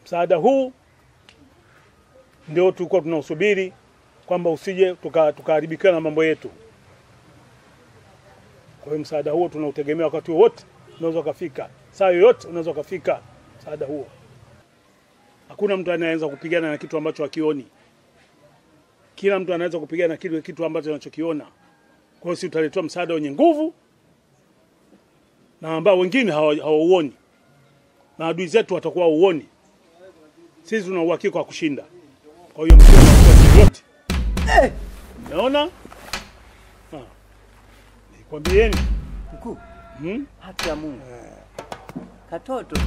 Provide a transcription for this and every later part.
Msaada huu ndio tulikuwa tunausubiri kwamba usije tukaharibikiwa na mambo yetu. Kwa hiyo msaada huo tunautegemea wakati wote, unaweza kufika. Saa yoyote unaweza kufika msaada huo. Hakuna mtu anayeweza kupigana na kitu ambacho hakioni. Kila mtu anaweza kupigana na kile kitu ambacho anachokiona. Kwa hiyo si utaletewa msaada wenye nguvu na ambao wengine hawauoni. Na adui zetu watakuwa uoni. Sisi tuna uhakika wa kushinda. Kwa hiyo msiwe na wasiwasi yote. Umeona? Nikwambieni mkuu. Haki ya Mungu. Katoto.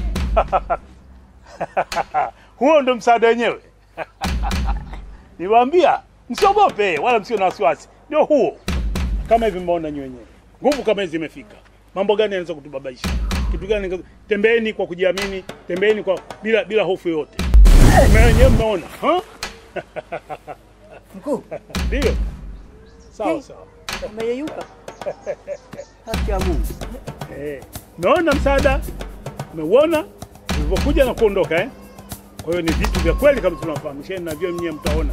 Huo ndo msaada wenyewe. Niwaambia msiogope wala msio na wasiwasi. Ndio huo. Kama hivi mmeona nyinyi wenyewe. Nguvu kama hizi zimefika. Mambo gani yanaweza kutubabaisha? Kitu gani? Tembeeni kwa kujiamini, tembeeni kwa bila hofu yoyote. Mwenyewe mmeona, ha? Mkuu. Ndio. Sawa sawa. Umeyeyuka. Haki ya Mungu. Umeona msaada? Umeuona ulivyokuja na kuondoka eh? Kwa hiyo ni vitu vya kweli kama tunafahamisheni na vyo mnyewe mtaona.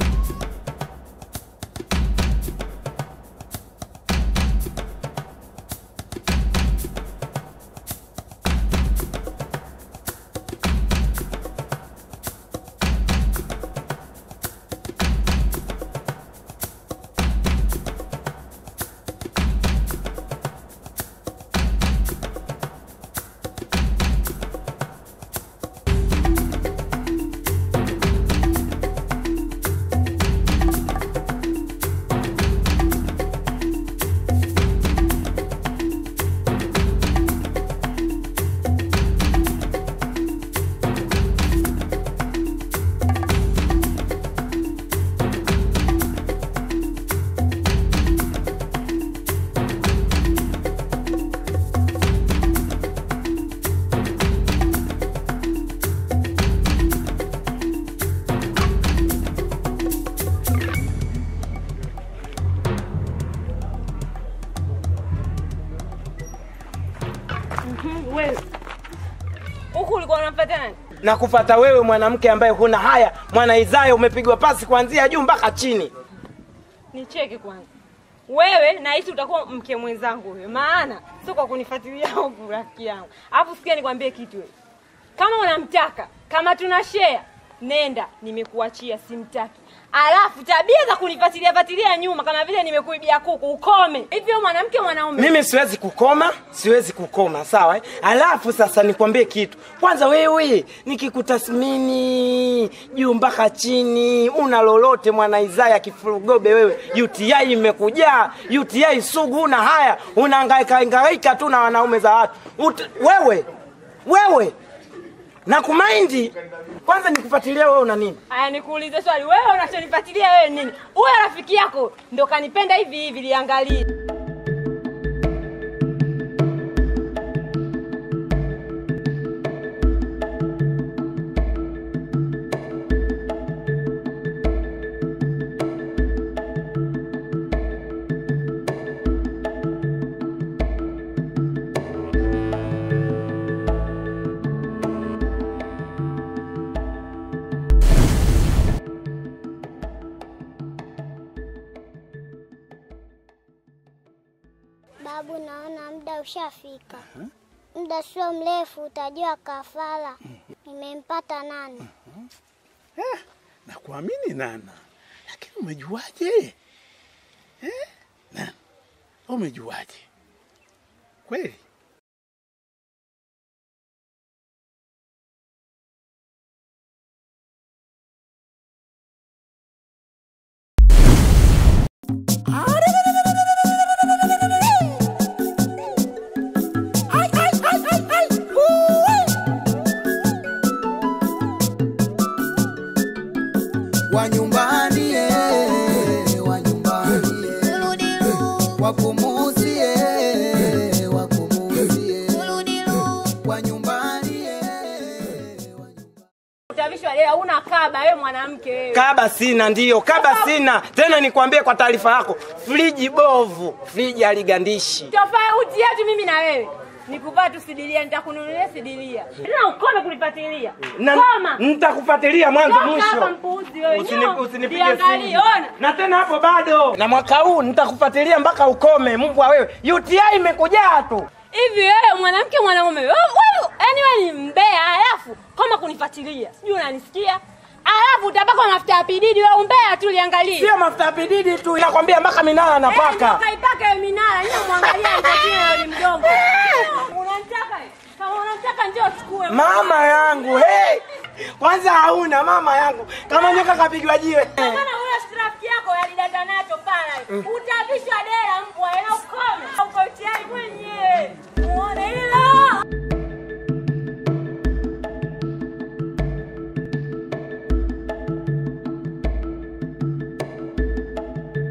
Na kufuata wewe mwanamke ambaye huna haya, mwana Isaya umepigwa pasi kuanzia juu mpaka chini. Nicheke kwanza. Wewe nahisi utakuwa mke mwenzangu wewe. Maana sio kwa kunifuatilia huku rafiki yangu. Alafu sikia nikwambie kitu wewe. Kama unamtaka, kama tuna share, nenda, nimekuachia simtaki. Alafu tabia za kunifuatilia fuatilia nyuma kama vile nimekuibia kuku, ukome. Hivyo mwanamke mwanaume. Mimi siwezi kukoma, siwezi kukoma, sawa eh? Alafu sasa nikwambie kitu. Kwanza wewe nikikutathmini juu mpaka chini, una lolote mwana Isaya kifurugobe wewe. UTI imekujaa, UTI sugu, una haya, unahangaika hangaika tu na wanaume za watu. Wewe na kumaindi kwanza nikufuatilia wewe una nini? Aya nikuulize swali, wewe unachonifuatilia wewe nini? Huyo rafiki yako ndo kanipenda hivi hivi, liangalie. Babu, naona muda ushafika. Muda sio mrefu utajua kafara nimempata nani. Nakuamini Nana. Lakini umejuaje? Nana, umejuaje? Kweli? Kaba sina, ndio, kaba sina. Tena nikwambie kwa taarifa yako, friji bovu, friji haligandishi. Tofauti yetu mimi na wewe. Nikuvaa tu sidilia, nitakununulia sidilia. Tena ukome kunifuatilia. Koma. Nitakufuatilia mwanzo mwisho. Hapa mpuuzi wewe. Usinipige simu. Na tena hapo bado. Na mwaka huu nitakufuatilia mpaka ukome, mbwa wewe. UTI imekujaa tu. Hivi wewe mwanamke mwanaume? Wewe yani wewe ni mbea, alafu koma kunifuatilia. Sijui unanisikia? Alafu utabaka mafuta ya pididi wewe, umbea tu liangalie. Sio mafuta ya pididi tu, nakwambia mpaka minara napaka. Kaipaka hiyo minara, ndio muangalia itakia ni mdomo. Unanitaka? Kama unanitaka njoo chukue. Mama yangu, hey! Kwanza hauna mama yangu. Kama nyoka kapigwa jiwe. Kama huyo rafiki yako alidata nacho pale. Utapishwa dela mbwa, na ukome. Uko tayari mwenyewe. Muone hilo.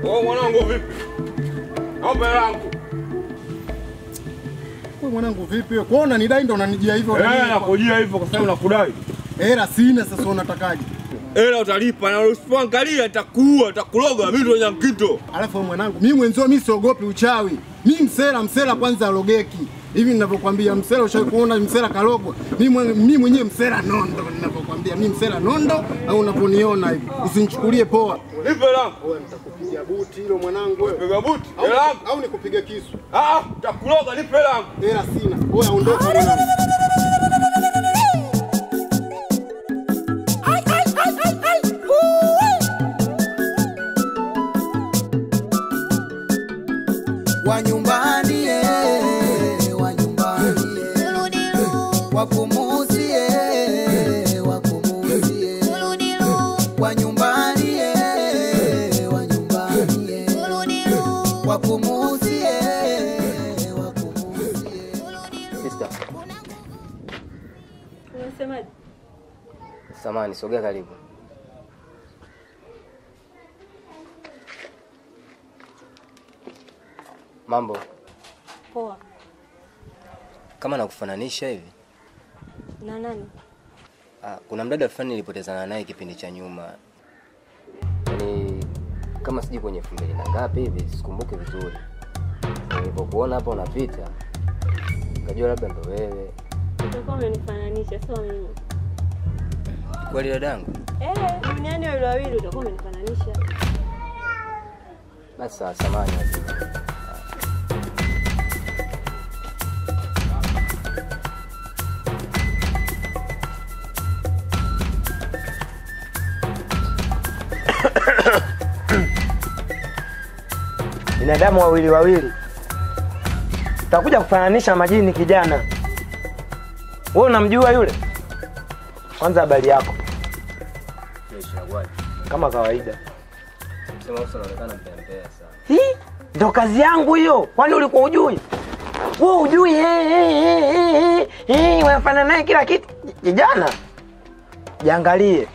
Wewe mwanangu vipi? Ngombe langu. Wewe mwanangu vipi? Kwa unanidai ndo unanijia hivyo? Eh, nakujia hivyo kwa sababu nakudai. Hela sina, sasa unatakaje? Hela utalipa na usipoangalia nitakuua, nitakuloga mimi ndo Nyankito. Alafu mwanangu, mimi mwenzio mimi siogopi uchawi. Mimi msela kwanza alogeki. Hivi ninavyokuambia msela, ushawahi kuona msela kalogwa? Mimi mwenyewe msela nondo ninavyokuambia. Mimi msela nondo au unaponiona hivi. Usinichukulie poa. Nipe langu. Wewe nitakupiga buti hilo mwanangu wewe. Piga buti? Hela langu au nikupiga kisu? Ah, nitakuloga, nipe langu. Hela sina. Wewe ondoka mwanangu. Wa nyumbani wa nyumbani wakumuzie wakumuzie wa nyumbani wa nyumbani wakumuzie wakumuzie. Sister, unasemaje? Samahani, sogea karibu. Mambo? Poa. Kama nakufananisha hivi? Na nani? Kuna mdada fulani nilipotezana naye kipindi cha nyuma. Yaani kama siji kwenye 2000 na ngapi hivi, sikumbuki vizuri. Nilipokuona hapa unapita, nikajua labda ndo wewe. Utakuwa umenifananisha, sio mimi. Kweli dadangu? Duniani wale wawili utakuwa umenifananisha. Basi sawa, samahani. Binadamu wawili wawili. Utakuja kufananisha majini kijana. Wewe unamjua yule? Kwanza habari yako. Kama kawaida. Sema unaonekana mpea sana. Hii ndo kazi yangu hiyo. Kwani ulikuwa hujui? Wewe hujui unafanana naye kila kitu. Kijana. Jiangalie.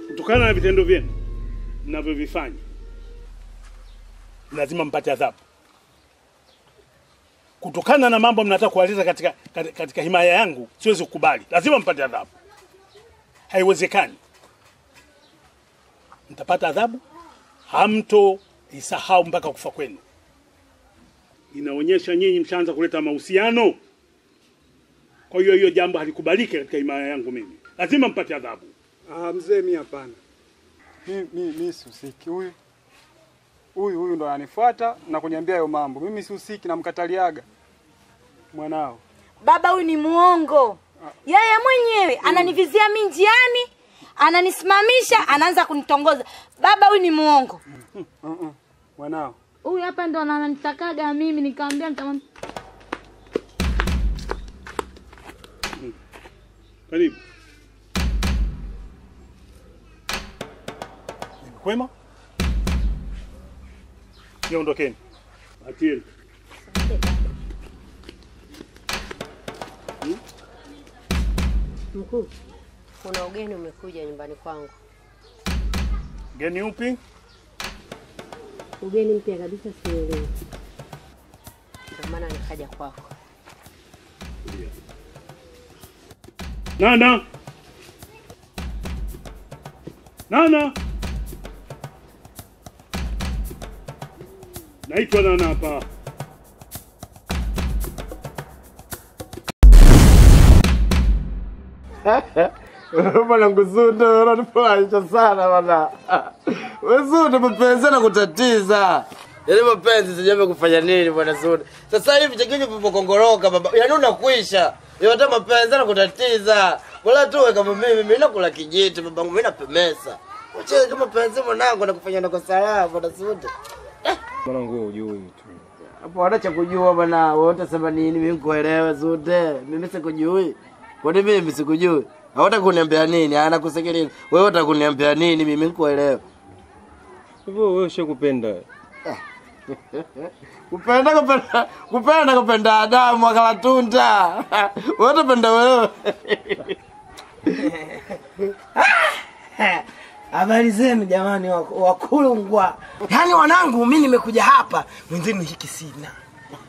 Kutokana na vitendo vyenu mnavyovifanya, lazima mpate adhabu. Kutokana na mambo mnataka kualeta katika himaya yangu, siwezi kukubali. Lazima mpate adhabu. Haiwezekani. Mtapata adhabu, hamto isahau mpaka kufa kwenu. Inaonyesha nyinyi mshaanza kuleta mahusiano. Kwa hiyo hiyo jambo halikubaliki katika imani yangu mimi. Lazima mpate adhabu. Mzee mimi hapana. Mimi sihusiki. Huyu ndo ananifuata na kuniambia hayo mambo. Mimi sihusiki, namkataliaga mwanao. Baba huyu ni muongo. Yeye mwenyewe ananivizia mimi njiani, ananisimamisha, anaanza kunitongoza. Baba huyu ni muongo. Mwanao. Huyu hapa ndo ananitakaga mimi, nikamwambia nitamwambia. Karibu. Kwema? Niondokeni. Atieni. Mkuu, kuna ugeni umekuja nyumbani kwangu. Ugeni upi? Ugeni mpya kabisa, sielewi. Ndio maana nikaja kwako. Nana. Nana. Naitwa Nana hapa. Bwana Nguzundo, unanifurahisha sana bwana. Wewe Zundo, mapenzi yanakutatiza. Yaani mapenzi sijui kufanya nini bwana Zundo. Sasa hivi chekinyo popokongoroka baba. Yaani unakuisha. Yote mapenzi yanakutatiza. Bora tu wewe kama mimi nakula kijiti babangu, mimi napemesa. Uche kama mapenzi mwanangu nakufanya na kwa salama bwana Zundo. Mwanangu wewe hujui tu. Hapo hata cha kujua bwana, wewe utasema nini mimi nikuelewe Zundo? Mimi sikujui. Kwani mimi sikujui? Hawata kuniambia nini? Anakusekeleza. Wewe utakuniambia nini mimi nikuelewe? Hivyo wewe ushakupenda. Kupenda Adamu akalatunda. Wewe utapenda wewe. Habari zenu jamani wakulungwa. Yaani wanangu mimi nimekuja hapa, mwenzenu hiki sina.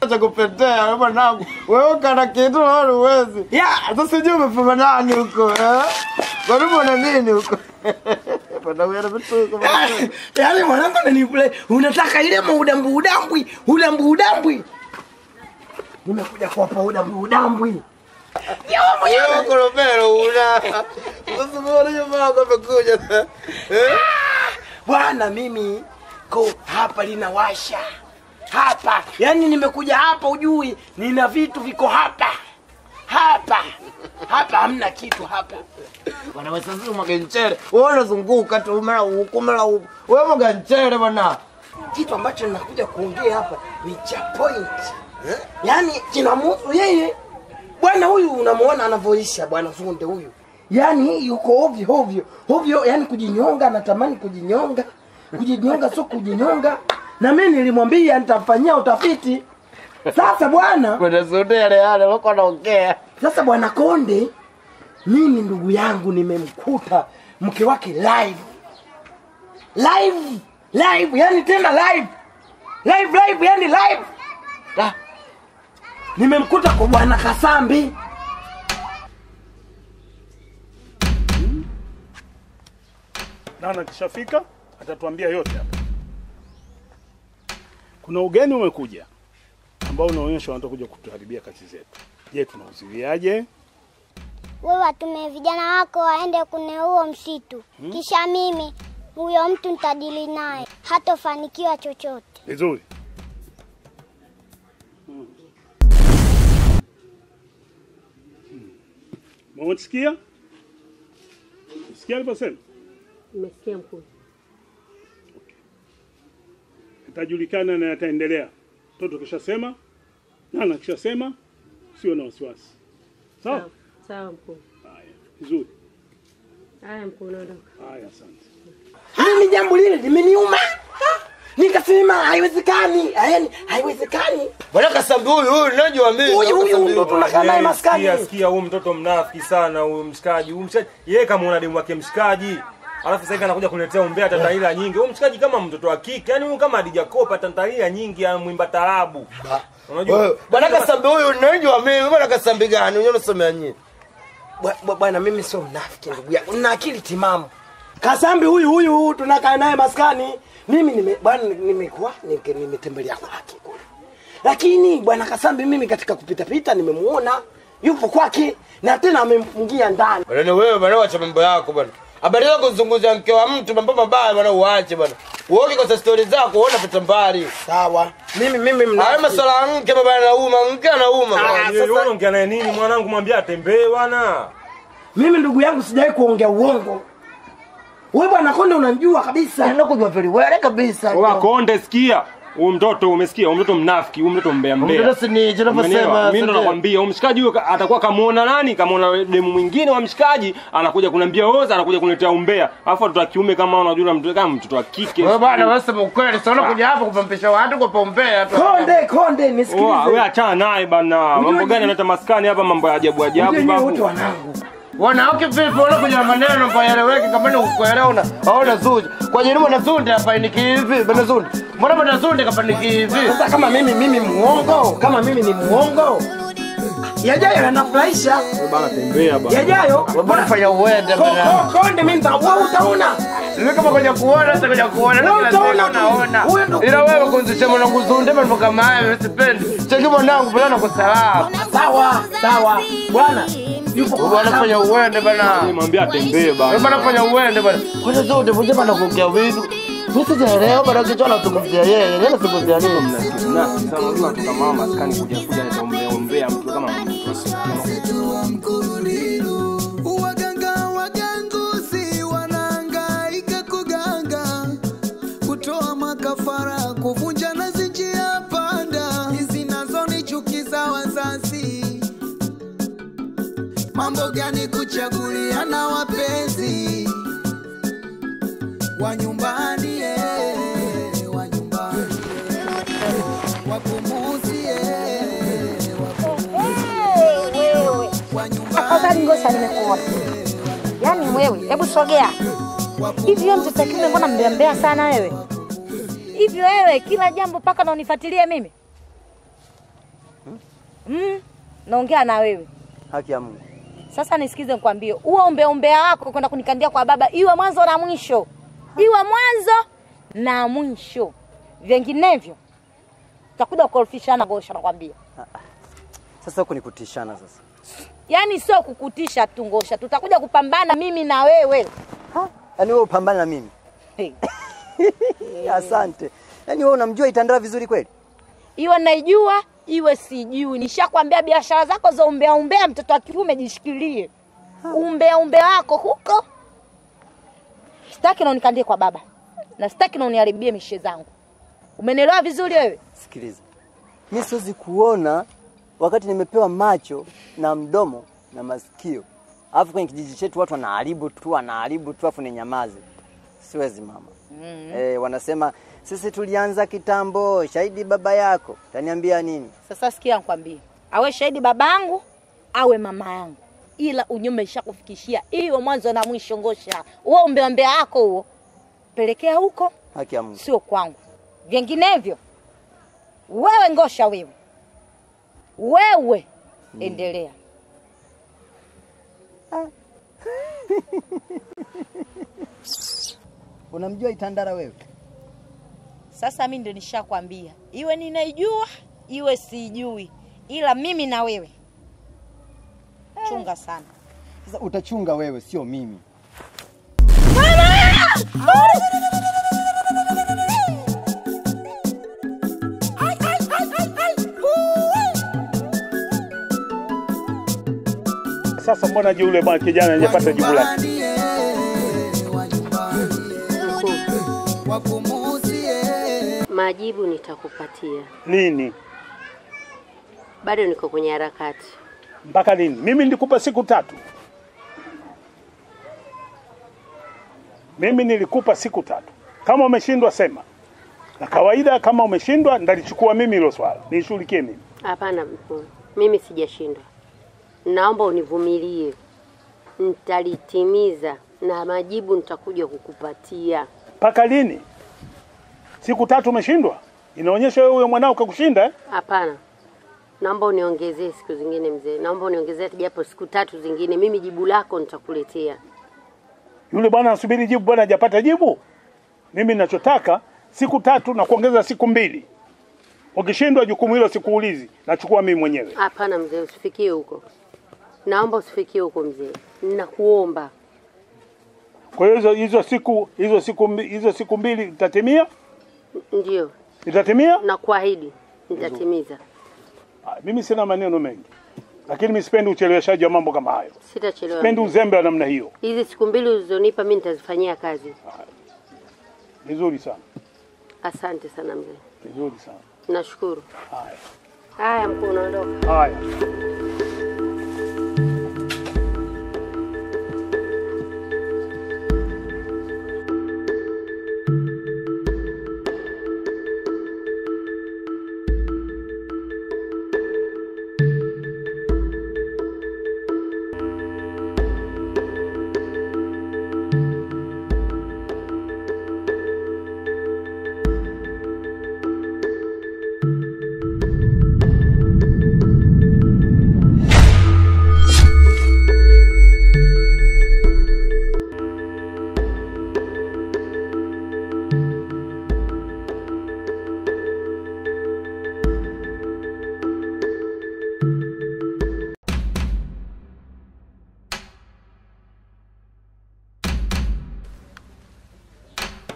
Acha kupetea wewe mwanangu. Wewe kana kitu wewe huwezi. Ya, sasa sijui umefanya nani huko eh? Karibu na nini huko? Bwana wewe anatuka. Yaani mwanangu ananipule, unataka ile udambu udambwi, udambu udambwi. Nimekuja kuwapa udambu udambwi. Ya mwenyewe koromero una. Sasa mbona nyumba yako amekuja? Eh? Bwana mimi ko hapa linawasha. Hapa, yani nimekuja hapa ujui, nina vitu viko hapa. Hapa. Hapa hamna kitu hapa. Bwana wewe sasa umwaga mchele. Wewe unazunguka tu mara huku mara huku. Wewe mwaga mchele bwana. Kitu ambacho ninakuja kuongea hapa ni cha point. Yaani kinamhusu yeye. Bwana huyu unamuona anavoisha bwana Zunde huyu. Yaani yuko ovyo ovyo. Ovyo yani kujinyonga, anatamani kujinyonga. Kujinyonga sio kujinyonga. Na mimi nilimwambia nitamfanyia utafiti. Sasa bwana Bwana Zunde yale yale wako anaongea. Sasa bwana Konde, mimi ndugu yangu nimemkuta mke wake live. Live, live, yani tena live. Live live yani live. Da. Nimemkuta kwa bwana Kasambi. Nana kishafika atatuambia yote hapa. Kuna ugeni umekuja ambao unaonyesha wanataka kuja kutuharibia kazi zetu. Je, tunauzuiaje? Wewe watume vijana wako waende kune huo msitu. Kisha mimi huyo mtu nitadili naye. Hatofanikiwa chochote. Vizuri. Mmesikia? Sikia aliposema? Nimesikia mkuu. Okay. Itajulikana na yataendelea. Mtoto kishasema, nana kishasema, sio na wasiwasi. Sawa? Sawa mkuu. Haya, vizuri. Haya mkuu, naondoka. Haya, asante. Mimi jambo lile limeniuma. Nikasema haiwezekani, yaani haiwezekani. Bwana Kasambi huyu huyu najua mimi. Huyu huyu tunakaa naye maskani. Sikia huyu mtoto mnafiki sana huyu mshikaji. Huyu mshikaji yeye kama una demu wake mshikaji. Alafu sasa hivi anakuja kuletea umbea tataila nyingi. Huyu mshikaji kama mtoto wa kike, yaani huyu kama Hadija Kopa tataila nyingi anamwimba tarabu. Unajua? Bwana Kasambi huyu najua mimi. Bwana Kasambi gani? Unajua unasomea nyinyi. Bwana mimi sio mnafiki ndugu yangu. Nina akili timamu. Kasambi huyu huyu tunakaa naye maskani. Mimi bwana nimekuwa nimetembelea kwake kule. Lakini bwana Kasambi mimi katika kupita pita nimemuona yupo kwake na tena amemfungia ndani. Bwana wewe bwana acha mambo yako bwana. Habari zako kuzungumzia mke wa mtu mambo mabaya bwana uache bwana. Uone kwa story zako uone pita mbali. Sawa. Mimi mna. Hayo masuala ya mke baba anauma, mke anauma. Sasa unaongea naye nini mwanangu, mwambie atembee bwana. Mimi ndugu yangu sijawahi kuongea uongo. Wewe bwana Konde unanijua kabisa. Nakujua very well kabisa. Wewe Konde sikia. Huyu mtoto umesikia, huyu mtoto mnafiki, huyu mtoto mbea mbea. Mtoto si ni tunaposema. Mimi ndo nakwambia huyu mshikaji huyo atakuwa kamuona nani? Kamuona demu mwingine wa mshikaji, anakuja kuniambia oza, anakuja kuniletea umbea. Alafu mtoto wa kiume kama unajua mtoto kama mtoto wa kike. Wewe bwana wewe sema ukweli, sio unakuja hapa kupampisha watu kwa pombea tu. Konde nisikilize. Wewe achana naye bana. Mambo gani analeta maskani hapa, mambo ya ajabu ajabu babu. Wote wanangu. Wanawake vipi wanakuja maneno kwa eleweke kama ni ukuelewa una haona zuri. Kwa nini mbona zuri hapa ni kivi? Mbona zuri? Mbona mbona zuri kama ni kivi? Sasa kama mimi muongo, kama mimi ni muongo. Yajayo yanafurahisha. Wewe bana tembea bana. Yajayo wewe bana fanya uende bana. Konde mimi nitakuwa utaona. Mimi kama ngoja kuona sasa ngoja kuona utaona naona. Ila wewe kunzisha mwanangu zunde mambo kama hayo sipendi. Cheki mwanangu bwana kwa salama. Sawa, sawa. Bwana yupo bwana fanya uende bana. Nimwambia atembee bana. Wewe bana fanya uende bana. Kwanza zote mbona bana kuongea vipi? Mimi sijaelewa bana kichwa anazungumzia yeye. Yeye anazungumzia nini? Mnafiki sana unajua kutoka mama maskani kuja nitaombea ombea mtu kama mtu. Waganga waganguzi wanahangaika kuganga, kutoa makafara, kuvunja nazi njia panda, hizi nazo ni chuki za wazazi. Mambo gani kuchaguliana wapenzi wa nyumbani, wa nyumbani, wapumuzie, wewe wa nyumbani. Afadhali Ngosa nimekuona. Yaani wewe, hebu sogea. Hivi wewe mtoto kiume mbona mbea mbea sana wewe? Hivi wewe kila jambo paka na unifuatilie mimi? Naongea na wewe. Haki ya Mungu. Sasa nisikize nikwambie, huo umbea wako kwenda kunikandia kwa baba iwe mwanzo na mwisho. Iwe mwanzo na mwisho. Vinginevyo tutakuja kukorofishana Ngosha nakwambia. Sasa huko ni kutishana sasa. Yaani sio kukutisha tu Ngosha, tutakuja kupambana mimi na wewe. Ha? Yaani wewe upambane na mimi? Hey. Asante. Yaani wewe unamjua Itandara vizuri kweli? Iwe naijua, iwe sijui. Nishakwambia biashara zako za umbea umbea mtoto wa kiume jishikilie. Umbea umbea wako huko. Sitaki na unikandie kwa baba. Na sitaki na uniharibie mishe zangu. Umenielewa vizuri wewe? Sikiliza. Mimi siwezi kuona wakati nimepewa macho na mdomo na masikio. Alafu kwenye kijiji chetu watu wanaharibu tu afu ninyamaze. Siwezi mama. Wanasema sisi tulianza kitambo, shahidi baba yako. Utaniambia nini? Sasa sikia nikwambie. Awe shahidi babangu, awe mama yangu. Ila unyume ishakufikishia hiyo mwanzo na mwisho Ngosha. Wewe umbea yako huo. Pelekea huko. Haki ya Mungu. Sio kwangu. Vinginevyo wewe Ngosha wewe. Wewe endelea. Unamjua Itandara wewe? Sasa mimi ndio nishakwambia. Iwe ninaijua, iwe sijui. Ila mimi na wewe. Chunga sana. Sasa utachunga wewe sio mimi. Sasa mbona yule bwana kijana hajapata jibu lake? Majibu nitakupatia. Lini? Bado niko kwenye harakati. Mpaka lini? Mimi nilikupa siku 3. Mimi nilikupa siku 3. Kama umeshindwa sema. Na kawaida kama umeshindwa ndalichukua mimi hilo swala. Nishughulikie mimi. Hapana mkuu. Mimi sijashindwa. Naomba univumilie. Nitalitimiza na majibu nitakuja kukupatia. Mpaka lini? Siku 3 umeshindwa? Inaonyesha wewe huyo mwanao kakushinda eh? Hapana. Naomba uniongezee siku zingine mzee. Naomba uniongezee japo siku 3 zingine. Mimi jibu lako nitakuletea. Yule bwana anasubiri jibu, bwana hajapata jibu. Mimi ninachotaka siku 3 na kuongeza siku 2. Ukishindwa jukumu hilo sikuulizi, nachukua mimi mwenyewe. Hapana mzee, usifikie huko. Naomba usifikie huko mzee. Ninakuomba. Kwa hiyo hizo siku mbili itatimia? Ndio. Itatimia? Nakuahidi nitatimiza. Mimi sina maneno mengi. Lakini mimi sipendi ucheleweshaji wa mambo kama hayo. Sitachelewa. Sipendi uzembe wa namna hiyo. Hizi siku mbili ulizonipa mimi nitazifanyia kazi. Vizuri sana. Asante sana mzee. Vizuri sana. Nashukuru. Haya. Haya mkuu, unaondoka. Haya.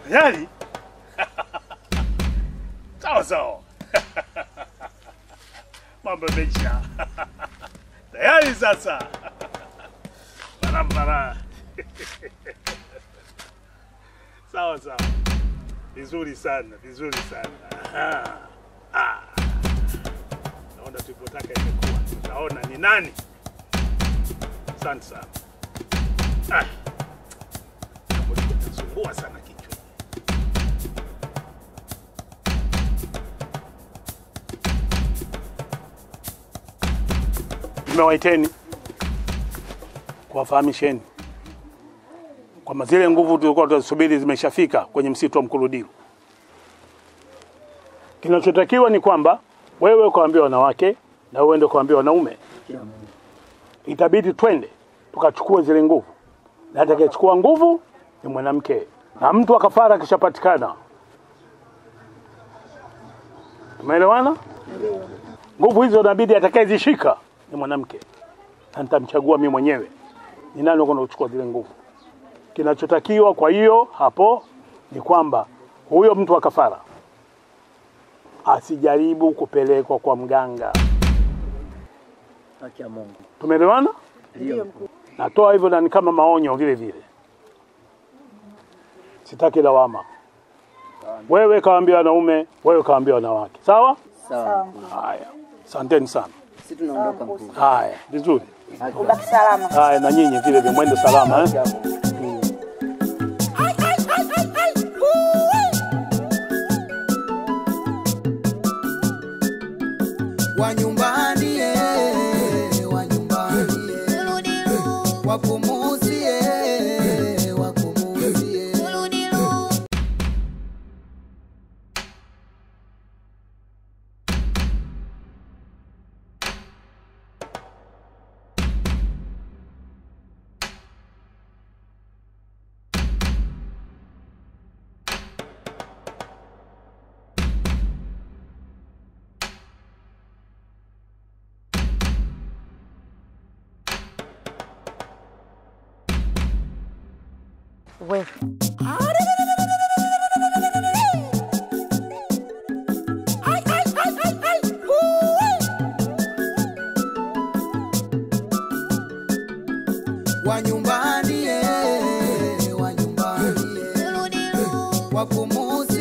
Tayari? Sawa sawa. Mambo yameisha. Tayari sasa. Barabara. Sawa sawa. Vizuri sana, vizuri sana. Ah. Naona tulipotaka imekuwa. Tutaona ni nani. Asante sana. Ah. Nasumbua sana kichwa. Nimewaiteni kuwafahamisheni kwamba zile nguvu tulikuwa tunasubiri zimeshafika kwenye msitu wa Mkurudiru. Kinachotakiwa ni kwamba wewe ukawaambia wanawake na wewe ndio ukawaambia wanaume. Itabidi twende tukachukue zile nguvu. Na atakayechukua nguvu ni mwanamke. Na mtu wa kafara akishapatikana. Tumeelewana? Nguvu hizo inabidi atakayezishika ni mwanamke. Na nitamchagua mimi mwenyewe. Ni nani yuko kuchukua zile nguvu? Kinachotakiwa kwa hiyo hapo ni kwamba huyo mtu wa kafara asijaribu kupelekwa kwa mganga. Haki ya Mungu. Tumeelewana? Ndio mkuu. Natoa hivyo na ni kama maonyo vile vile. Sitaki lawama. Wewe kaambia wanaume, wewe kaambia wanawake. Sawa? Sawa. Haya. Asanteni sana. Sisi tunaondoka mkuu. Haya, vizuri. Ubaki salama. Haya, na nyinyi vile vile mwende salama eh. Wa nyumbani wa nyumbani wakumuzie wakumuzie. We. Wa nyumbani wa nyumbani wakumuzie.